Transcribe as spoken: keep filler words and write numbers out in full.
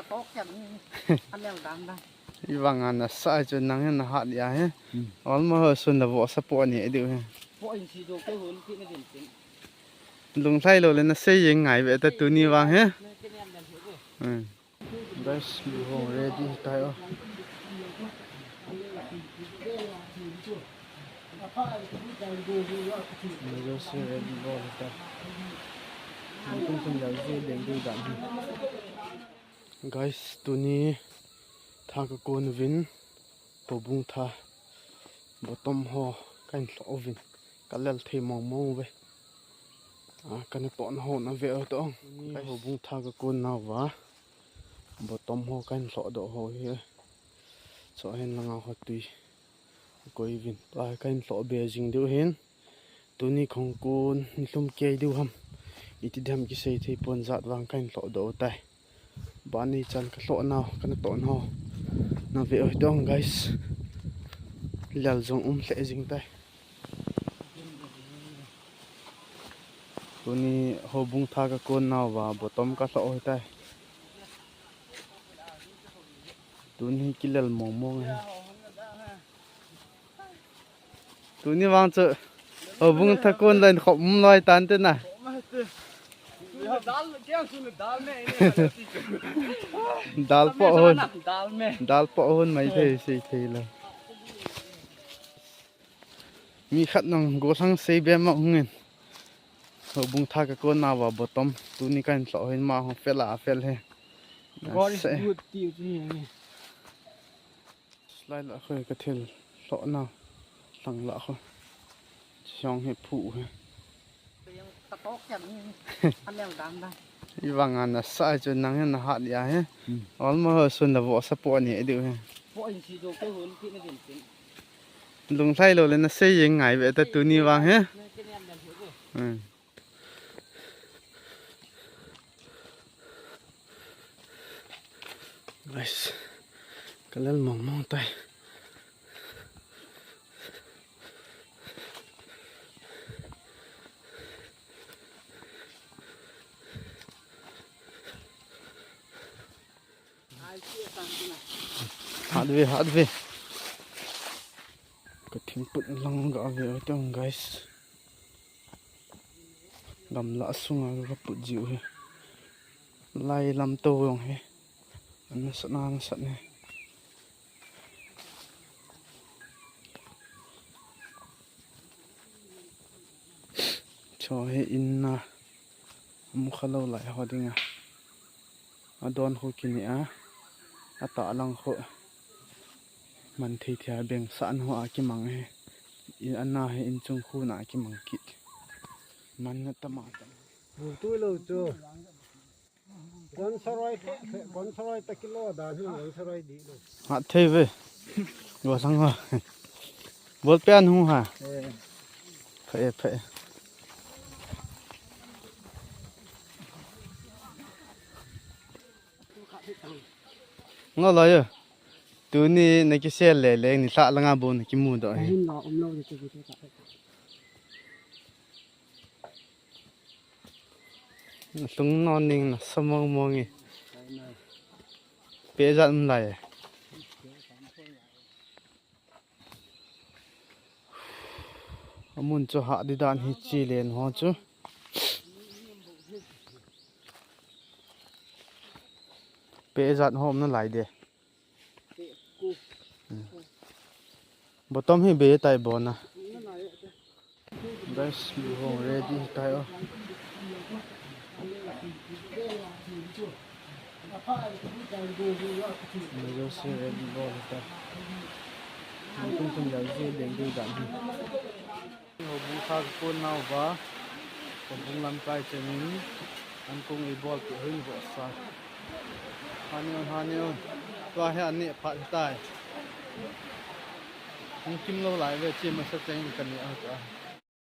Tok chan. Anel dang dang. Ivang ana sa chu nang hin nahat dia he. Hmm. Almost sun la vo sa po ni diu he. Po in si do ke hun ki na din tin. Lunglhai lou le nasei jeng ngai ve ta tuni vang he. Hmm. Guys, mi ho ready tai o. Mi ho se ready bol tai. Mi kum kum jal je deng dei dan hi. Guys, tuni tha ka kon uvin, Houbung tha bottom ho kahin lhoh uvin, ka lel thei mong mong uve. A, kana tohna ho na ve u hite. Tuni Houbung tha ka kon nauva bottom ho kahin lhoh doh ho hi. Chu hin langa ho tui koi uvin. Tua kahin lhoh be jing diu hin. Tuni khong kon ni lhum kei diu ham. Iti dam kisei thei pon jat vang kahin lhoh doh tai. Bani chan ka lhoh nau, kana toh nau. Na ve u hite guys. Lel jong um lheh jing tai. Tuni Houbung tha ka kon nauva bottom ka lhoh u hite. Tuni kilel mong mong e. Tuni vang chu Houbung tha kon line khop um loi tan te na. Dal po hon. Dal po hon mai thei sei thei lo. Mi khat nang gollhang sei be ma hung in. Houbung tha ka kon nauva bottom. Tuni kahin lhoh hin ma hung fel a fel he. God is good tiu chu hi nge. Slide la khoi ka thil lhoh na. Lhang la khoi. Chong he phu he. Ivang ana sa chu nang hin nahat dia he. Hmm. Almost sun la vo sa po ni diu he. Lunglhai lou le nasei jeng ngai ve ta tuni vang he. Hmm. Guys, ka lel mong mong tai. Hat ve, hat ve. Ka thingput lang ga ve u hite guys. Gamla sunga ka put jiu hi. Lai lam to jong hi. Ana sat na, ana sat ne. Cho hi in na. Amu kha lou lai ho dinga. Adon khu kine a. Atah lang khu. Man thei thei a beng san ho a kimang hi. In ana hi in chung khu na kimang kit. Man na tama tama. Bu tu lo chu. Gon saroi phe, phe, gon saroi ta kilo da hin, gon saroi di lo. Ha thei ve. Gollhang ha. Ball pen hung ha. Eh. Phe, phe. Ngo lo yo. Tuni na kisel le le ni lha langa bu na kimu doh hi. Hin lo um lo ni chu bu tu ka. Lhung non ning nasa mong mong e. Pe jat um lai e. Amun chu hah di dan hi chi len ho chu. Pe jat ho um na lai de. Bottom hi be tai bona. Guys, bu ho ready tai o. Emergency ready bol tai. Kum kum jal je deng dei dan hi. Houbung tha ka kon nauva, houbung lamkai chengin, an kong ei bol peh hin vo sa. Haniu, haniu. Tua hi an neh phat tai. Hung kim lou lai ve, chi masa cheng ka neh a tua.